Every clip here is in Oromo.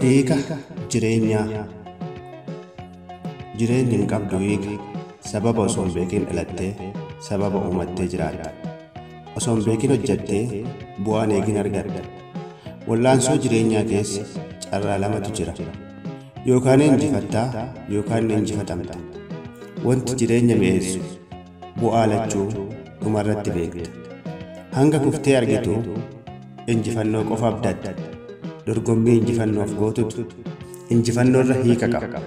Hiika jireenyaa. Jireenyi hin qabdu hiika. Sababa osoo hin beekin dhalattee, sababa uumattee jiraatta. Osoo hin beekin hojjattee, bu'aan eegin argatta. Wallaansoo jireenyaa keessa carraa lamatu jira. Yookaan injifattaa yookaan injifatamta. Wanti jireenya mi'eessu bu'aa lachuu dhumarratti beekta. Hanga kuftee argitu injifannoo qofa abdatta. Dorgommii injifannoof gootutu injifannoorra hiika qaba.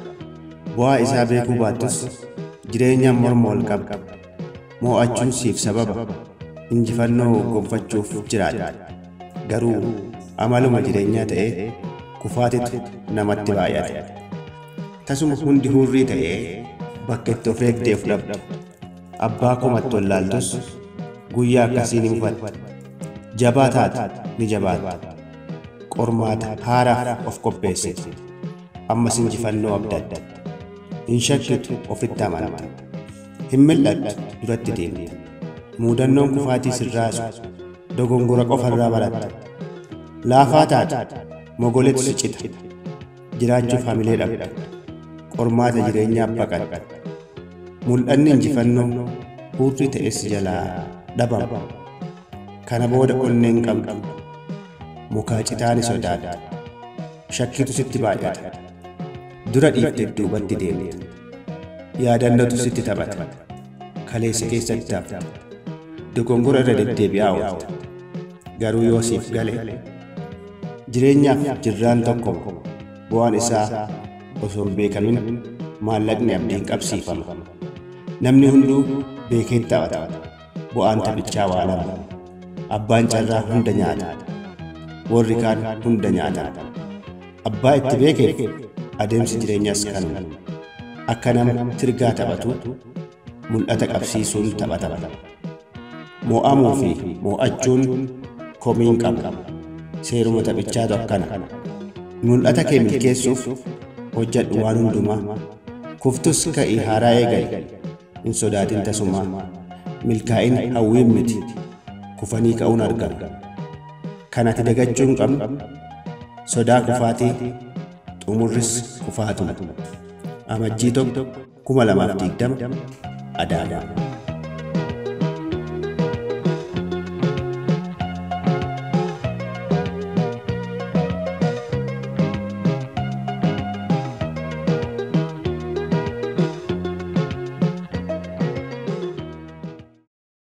Bu'aa isaa beekuu baattus jireenyaan morma ol qabda. Moo'achuun siif sababa injifannoo gonfachuuf jiraatta. Garuu amaluma jireenyaa ta'ee kufaatitu namatti baay'ata. Tasuma hundi hurrii ta'ee bakka itti of eegdee of dhabda. Abbaa komatti wallaaltus guyyaa akkasii ni mufatta. Jabaa taata ni jabaatta. Qormaata haaraaf of qopheessiti. Ammas injifannoo abdatta. Hin shakkitu ofitti amanta. Hin mil'attu duratti deemta. Muudannoon kufaatii sirraasu dogongora qofarraa baratta. Laafaa taata mogoletu si cita. Jiraachuuf hamilee dhabda. Qormaata jireenyaaf baqatta. Mul'anni injifannoo hurrii ta'es jalaa dhabama. Kana booda onneen qabdu. Mukaa citaa ni sodaatta. Shakkitu sitti baay'ata. Dura dhiiftee duubatti deemta. Yaadannootu sitti taphata. Kaleessa keessatti hafta. Dogongora irra deddeebi'aa oolta. Garuu yoo siif gale jireenyaaf jirraan tokko bu'aan isaa osoo hin beekamin maallaqni abdiin qabsiifama. Namni hunduu beekeen taphata. Bu'aan taphichaa waa lama. Abbaan carraa hunda nyaata. Warri kaan hunda nyaata. Abbaa itti beekeef adeemsi jireenyaas kanuma. Akka nama tirgaa taphatu mul'ata qabsiisuun taphatama. Moo'amuu fi moo'achuun komiin qabu. Seeruma taphichaatu akkana. Mul'ata kee milkeessuuf hojjedhu waan hundumaa. Kuftus ka'ii haaraa eegali. Hin sodaatin tasumaa. Milkaa'in hawwiin miti. Kufanii ka'uun argama. Kan ati dagachuu hin qabne sodaa kufaatii xumurris kufaatuma. Amajjii 1, 2020 Adaamaa.